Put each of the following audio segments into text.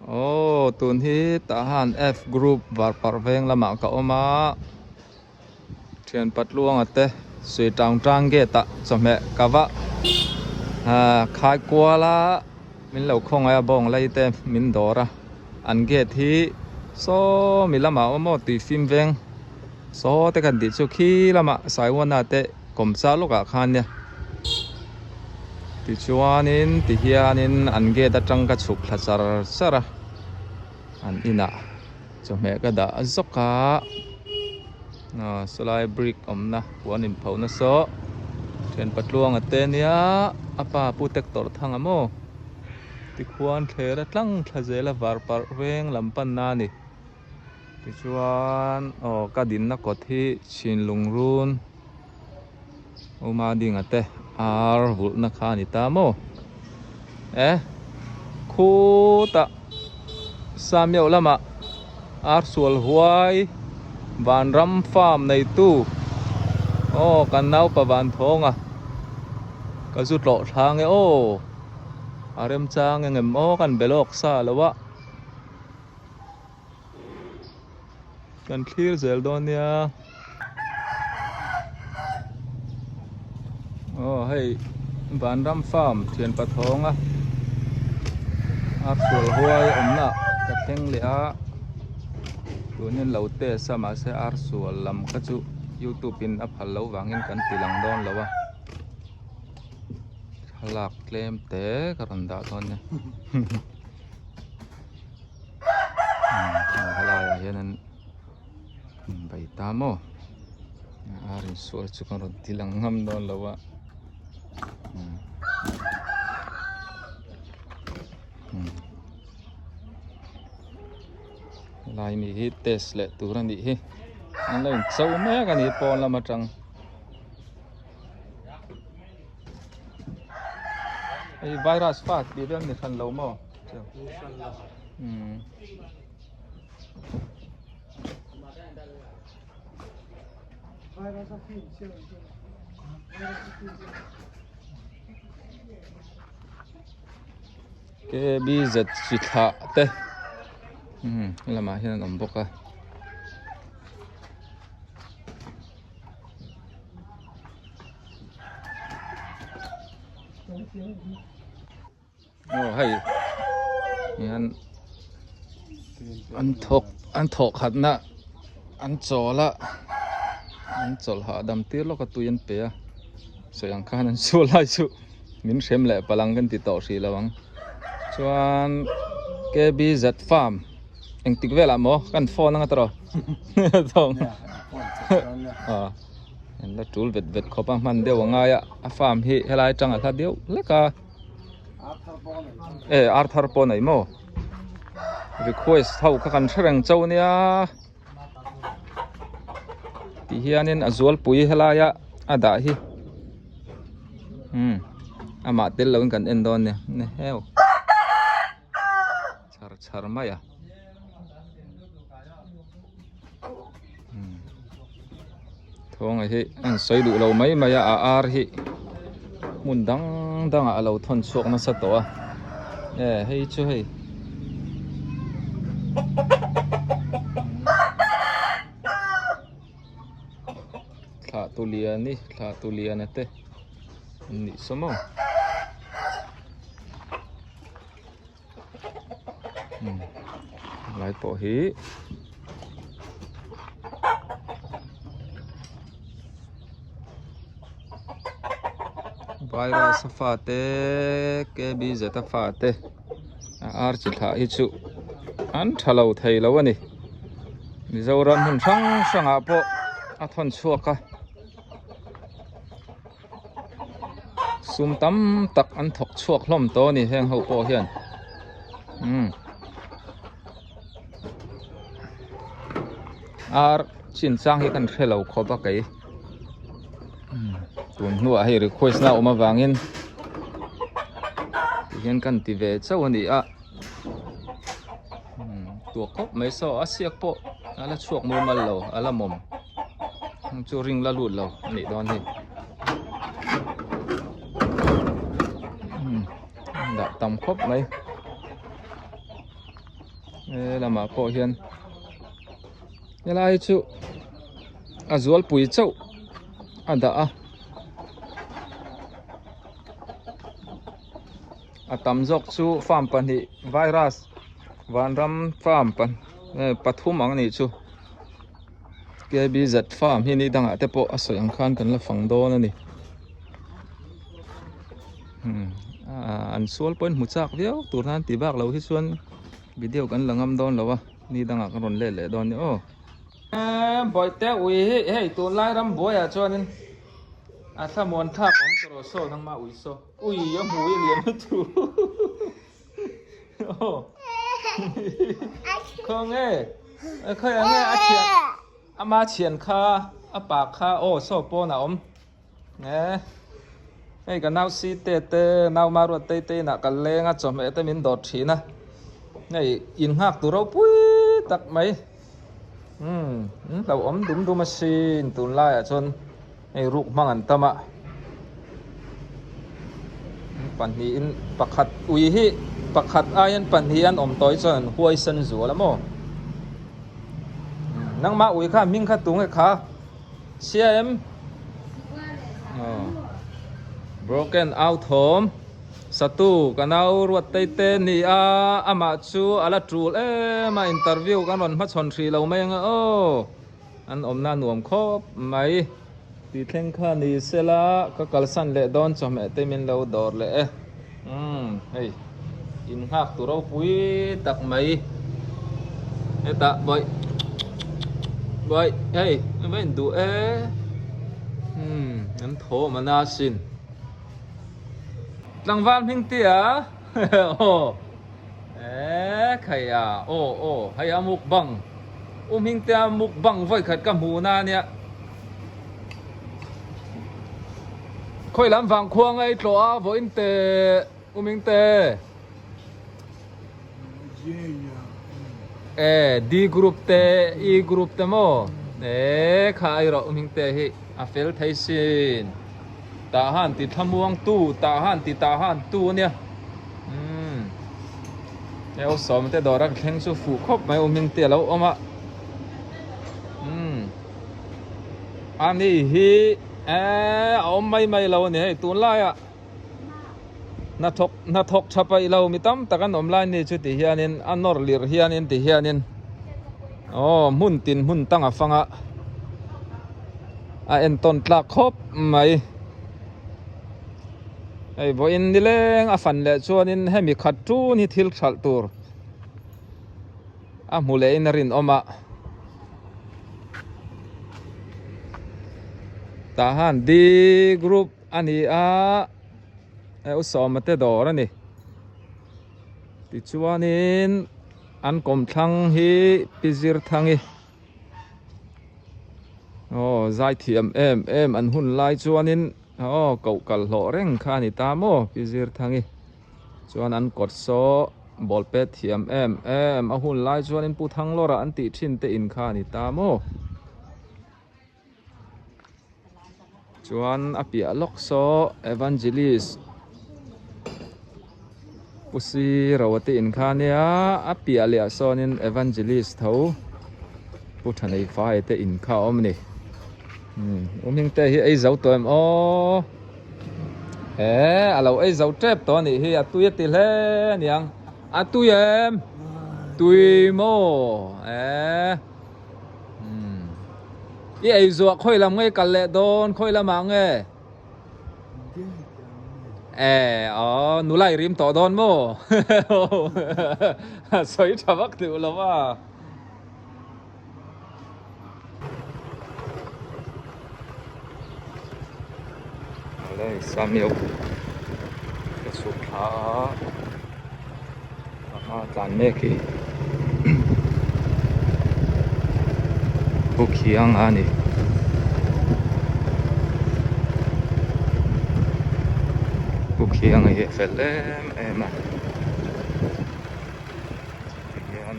Aw tun hi tah han F group varparh veng lamah ka awm a thian patluanga te sui tang tang gate ah chawhmeh ka va ah khai kual a min lo khawngaih a bawng lai te min dawr a an gate hi sawmi lamah a awm aw tui fim veng saw te kan tih chu khi lamah saiwana te kawmchar lawkah khan nia tichuanin tihianin an gate atang ka chhuk thla char char a an inah chawhmeh ka dah zawk a aw sawlai brick awmna puan inpho na saw thian patluanga te nia a pa pu tek tawrh thang a maw tikhuan thler a tlang thla zel a var parh veng lam panna a ni. Tichuan aw ka dinna kawt hi chhinlung run Uma dinga te ar vulhna kha a ni ta maw? E khutah Samiau lamah ar sual huai vanram farm neitu aw kan naupa Vanthawnga ka zu tlawh thlang e aw a remchang engem aw kan be lawk sa lo a. Kan thlir zel dawn nia. Aw hei Vanram farm thian pathawnga a sual huai awmna ka thleng leh a tunin lo test a mahse ar sual lam kha chu youtube in a phal loh vangin kan ti lang dawn lo a thlalak tlem te ka rawn dah dawn nia. Helaiah hian an bei ta maw ar insual chu kan rawn ti lang ngam dawn lo a helai mi hi test leh tur a nih hi an lo incho mek a ni pawn lam atang. Hei virus fa tih vel ni hran lo maw? Umm. KBZ chi thlah te umm lamah hian an awm bawk a. Aw hei hian an thawk an thawh khatna an chawl a an chawlh hahdam tir lawk a tui an pe a sawi ang khan an sual lai chu min hrem leh palh ang kan ti tawh hrih lo ang chuan K_B_Z farm engtik velah maw kan phone anga tawh an la tul vet vet khawp a hman deuh a ngai a a farm hi helai atang a hla deuh hlek a e ar thar pawh a nei maw request ho kha kan hre reng chauh ania ti hianin a zualpui helaia a dah hi umm amah tel loin kan en dawn nia ni heu. Chhar chhar mai a Thawnga hi an sawi duh lo mai mai a a ar hi hmun dang dang ah a lo thawn chhuak nasa tawh a e hei chu hei thlah tu lian i thlah tu lian a te an nih saw maw. Lai pawh hi virus a fa te kbz a fa te a ar chi thlah hi chu an tha lo thei lo a ni Mizoram hmun hrang hrang ah pawh a thawn chhuak a. Sum tam tak an thawk chhuak hlawm tawh a ni heng ho pawh hian umm ar chin chang hi kan hre lo khawp a kei tun hnuah hei request na awm avangin tihian kan ti ve chauh a ni a tuah khawp mai saw a siak pawh a la chhuak mumal lo a la mawm chu ring la lut lo a nih dawn hi dah tam khawp mai. He lamah pawh hian helai hi chu a zualpui chauh a dah a a tam zawk chu farm pahnih virus vanram farm pathum ang a nih chu K_B_Z farm hi ni dangah te pawh a sawi ang khan kan la fang dawn a ni an sual pawhin hmu chak viau tur nan tih bak lo hi chuan video kan la ngam dawn lo a ni dangah kan rawn let leh dawn a ni aw. Bawihte ui hi hei tunlai ram buaiah chuanin a thlamuan thlak awm tawh rawh saw nangmah ui saw ui a hmui a lian lutuk aw khawnge khawi ang nge a thian ama thian kha a pa kha aw saw pawn a awm. Nge hei ka nau si te te nau maruat tei te inah ka leng a chawhmeh te min dawt thin a hei in nghak tur ropui tak mai umm in hlauhawm awm dum dum asin tunlaiah chuan hei ruk hmang an tam a pahnihin pakhat ui hi pakhat aiin pahnih an awm tawh hi chuan an huaisen zual a maw nangmah ui kha hming kha tunge kha. Siam Broken out home Satu ka nau ruat tei te ni a amah chu a la tul em a interview kan rawn hmachhawn hrih lo mai ang a aw an awmna nuam khawp mai tih thleng kha ni sela ka kalsan leh dawn chawhmeh te min lo dawr leh e umm hei in nghak tur ropui tak mai hetah bawih bawih hei va in duh e umm an thawm a na sin tlangval hming tia aw e khai a aw aw hei a mukbang u hming tia mukbang vawi khat ka hmuh na ania. Khawi lam vang khuang a i tlawh a vawiin te uming te e D group te E group te maw e kha ai rawh uming te hi a fel thei sin tah han ti thlamuang tu tah han ti tah han tu ania umm e aw sawm te dawr a ka thleng chu fuh khawp mai uming te a lo awm a umm. Ani hi eee a awm mai mai lo a ni hei tunlaiah hnathawk hnathawk tha paih lo mi tam tak an awm lai ni chu ti hianin a nawr lirh hianin ti hianin aw hmun tin hmun tang a fang a a entawn tlak khawp mai hei vawiin nileng a fan leh chuanin hemi khat tun hi thil hralh tur a hmu leh in a rinawm a. Tah han D group a ni a eh u sawma te dawr a ni tichuanin an kawmthlang hi pi zirthangi aw zai thiam em em an hun lai chuanin aw koh kal hlawh reng kha a ni ta maw pi zirthangi. Chuan an kawt saw ball pet thiam em em a hun lai chuanin Pu Thanglawra an tih thin te in kha a ni ta maw? Chuan a piah lawk saw Evangelist Pu Siro te in kha ania a piah leh ah sawnin Evangelist tho Pu Thaneifai te in kha a awm a ni. Umm u hming te hi ei zo tawh em aw? He a lo ei zo tep tawh a nih hi a tui a ti hle a niang a tui em tui maw e umm i ei zuah khawi lam nge kal leh dawn khawi lamah nge e aw nula i rim tawh dawn maw sawi tha vak duh lo a. Awle Samuel ka chhuk thla a a hma tlan mek hi buk hiang a ni buk hiang hi a fel em em a tihian.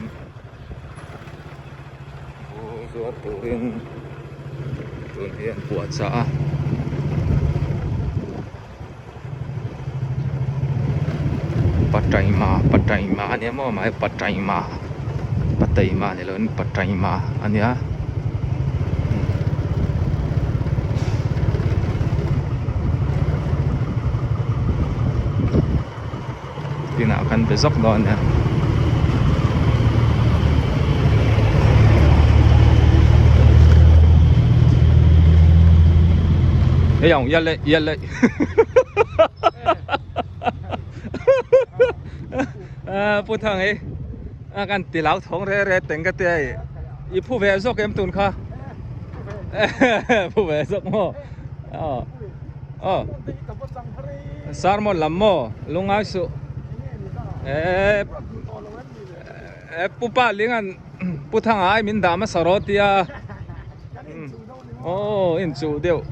Buh zuar turin tun hi an puahchah a Pataima Pataima a nia maw mahse Pataima. Pataima ni loin Pataima a nia. Tinah kan be zawk dawn nia. Hei ang yale yale. Pu Thang ei a kan ti lau thawng re re teng ka tia i i phu ve zawk em tun kha phu ve zawk maw aw aw sermon lam maw lungai suh e pu pa ling an pu Thanga ai min dah hmasa rawh tia Aw in chuh deuh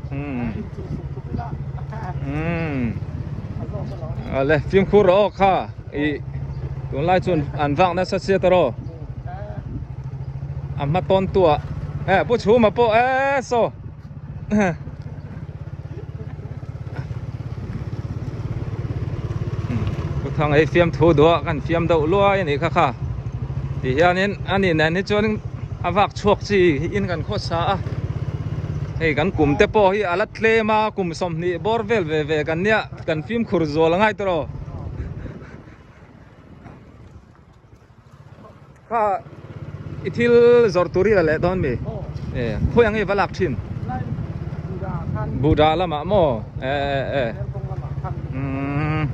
umm ale fimkhur rawh aw kha ih tunlai chuan an vak nasa chiat a rawh a hma tawn tuah e pu chhuma pawh e saw pu thang ei fiamthu duh a kan fiam deuh luai a nih kha kha ti hianin a ni nen hi chuan a vak chhuak chi in kan khawsa a hei kan kum te pawh hi a la tlem a kum 20 bawr vel ve ve kan nia kan fimkhur zual angai tawh kha i thil zawrh tur hi la leh dawn mi e khawi ang i va lak thin buddha lamah maw e e e umm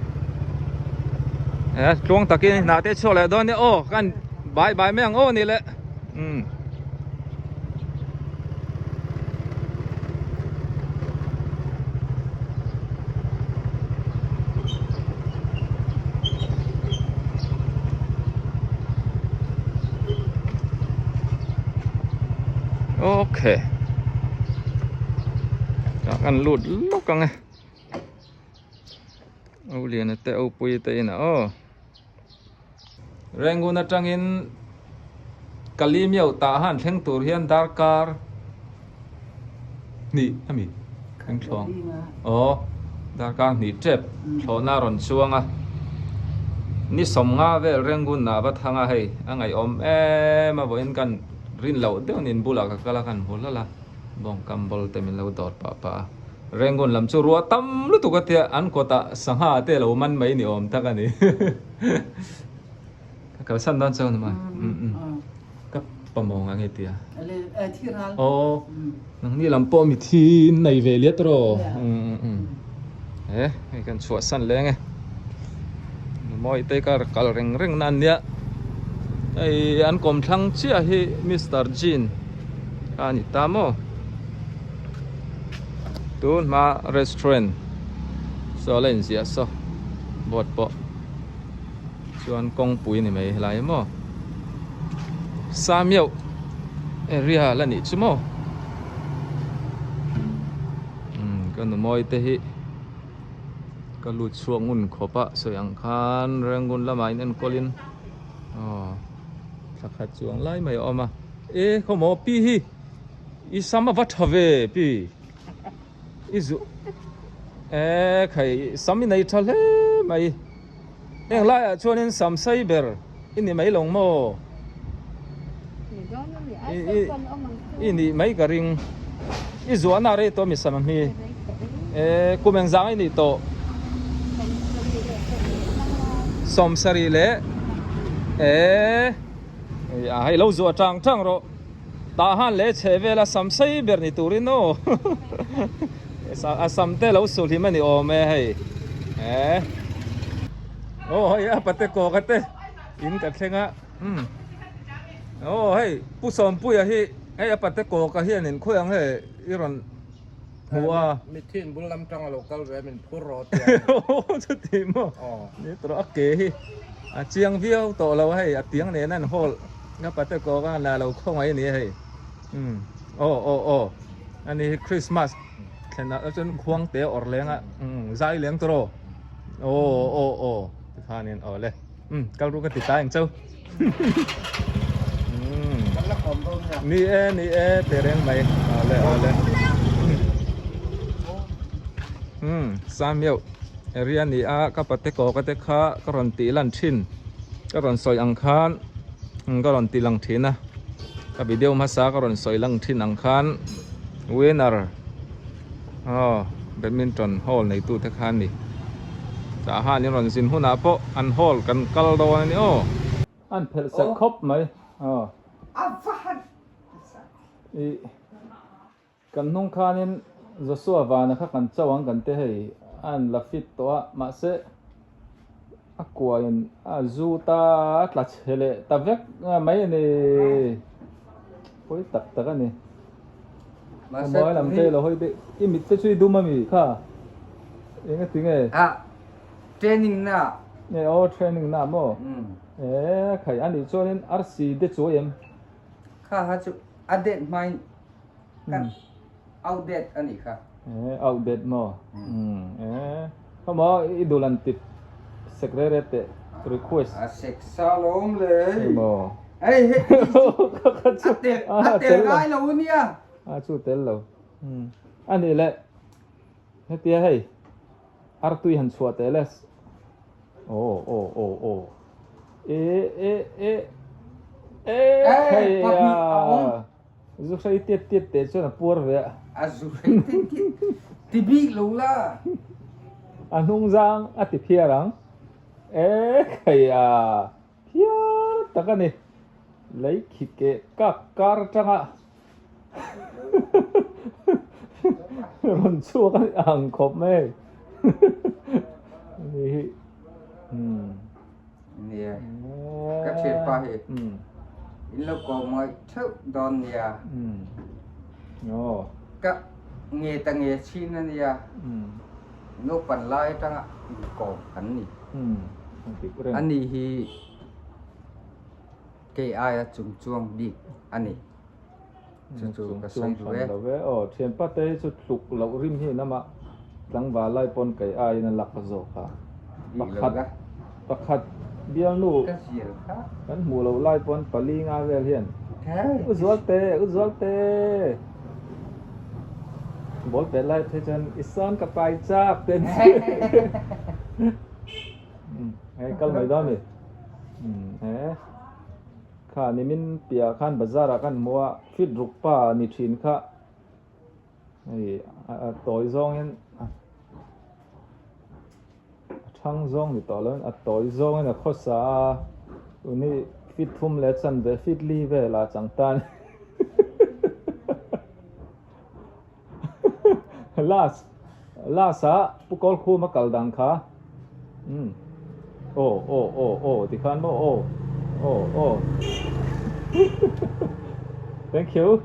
e tluang takin hna te chhuak leh dawn nia aw kan bai bai mai ang aw ni le umm. Okay. Tah kan lut lawk ang e. Au lian te au pui te in a aw. Rangoon atangin Kalimiau tah han thleng tur hian darkar hnih a mi thleng thlawng aw darkar hnih tep thlawhna a rawn chuang a ni sawmnga vel Rangoon ah va thang a hei a ngaihawm em a vawiin kan rin loh deuh nin bulah ka kal a kan hmu hlawlh a bawng kam ball te min lo dawt pah pah a. Rangoon lam chu ruah tam lutuk a tia an kawtah sangha te lo man mai ni awm tak a ni. Ka kalsan dawn chuan ma. Ka pamawng ang i tia. Aw nangni lam pawh mi thi in nei ve liat rawh. E hei kan chhuah san leng e. Mawi te kar kal reng reng na an nia. Hei an kawmthlang chiah hi Mister Jean a ni ta maw. Tun hma restaurant saw la inziah saw board pawh chuan kawngpui ni mai helai hi maw Samiau area la nih chu maw umm ka nu mawi te hi ka lut chhuak ngun khawp a sawi ang khan Rangoon lamah in enkawl in aw thla khat chuang lai mai a awm a e khawmaw pi hi. I sam a va tha ve pi i zu e khai sam i nei tha hle mai heng laiah chuanin sam sei ber i ni mai lo maw i nih mai ka ring i zuahna rei tawh mi sam a hmi e kum engzang i nih tawh 70 leh e hei lo zuah tang tang rawh. Tah han leh chheh vela sam sei ber ni turin aw a sam te lo sulh him a ni awm e hei eh aw hei a pate kawka te in ka thleng a umm aw hei pu Sawmpuia hi hei a pate kawka hian in khawi ang hei i rawn hmu a Mitthi in bul lam tang a lo kal ve min phur rawh tia chuti maw ni tawh a ke hi a chiang viau tawh lo hei a tiang nen a an hawl Nga pate kawk a la lo khawngaih a ni a hei umm aw aw aw ani hi Christmas thlen ah chuan khuang te a awrh leng a umm zai leng tawh rawh aw aw aw tikhanin aw le umm kal ru ka ti ta ang chau umm ni e ni e teh reng mai aw le aw le umm Samuel area ni a ka pate kawk a te kha ka rawn tih lan thin ka rawn sawi ang khan. Ka rawn ti lang thin a, ka video hmasa ka rawn sawi lang thin ang khan winner aw badminton hall neitu te kha a ni. Tah han in rawn zin hunah pawh an hall kan kal dawn a ni aw. An phelh sak khawp mai aw. Ih. Kan hnung khanin Joshua vana kha kan cho ang kan ti hei a an la fit tawh a mahse a kuain a zu ta a tla chhe leh ta vek mai a ni pawi tak tak a ni Khawmuai lam te lo hawi deuh i mit te chu i dum a mi kha eng a ti nge Ah training na e aw training na maw e khai a nih chuanin arsi te chu em kha ha chu a det hmain Kan outdate a nih kha. Eh, outdate maw? Um, eh. Kha maw i duh lan tip sek re re teh request. A sek sa lawm le. Maw. Ei he. A tel a tel ngai lo nia. A chu tel lo. Um. A nih le. Hetia hei. Artui han chhuah teh le. Oh oh oh oh. E e e. E hei a. Zu hrei tiat tiat teh chuan a puar ve a. A zu hrei tiat tiat ti bik lo la. A hnung zang a ti phiar ang. E khai a phiar tak a ni. Lei khi keh kak kar atanga rawn chhuak a ni ang khawp mai hei. Ni hi. Umm. Nia, ka thianpa hi in lo ko mawi theuh dawn nia. Ka nge ta nge chhin a nia, naupan lai atanga inkawm kan ni. Ani hi kei aia chung chuang bik a ni. Chu chu ka sawi duh e. Aw, thianpa te hi chu tluk loh rim hi namah tlangval lai pawn kei aiin a lak zawk a. Pakhat pakhat bialnu kan hmuh loh lai pawn pali nga vel hian U Zualte, U Zualte ball pet lai phei chuan i sawn ka pai chak te an ti. Hei kal mai dawn mi. Kha nimin piah khan bazar ah khan hmu a, fit ruk pa ni thin kha hei a tawi zawngin a thang zawng ni tawh loin a tawi zawngin a khawsa a, tuni fit thum leh chanve fit li velah chang tan last last ah Pu Kawlkhum a kal dan kha umm aw aw aw aw tikhan maw aw aw aw thank you.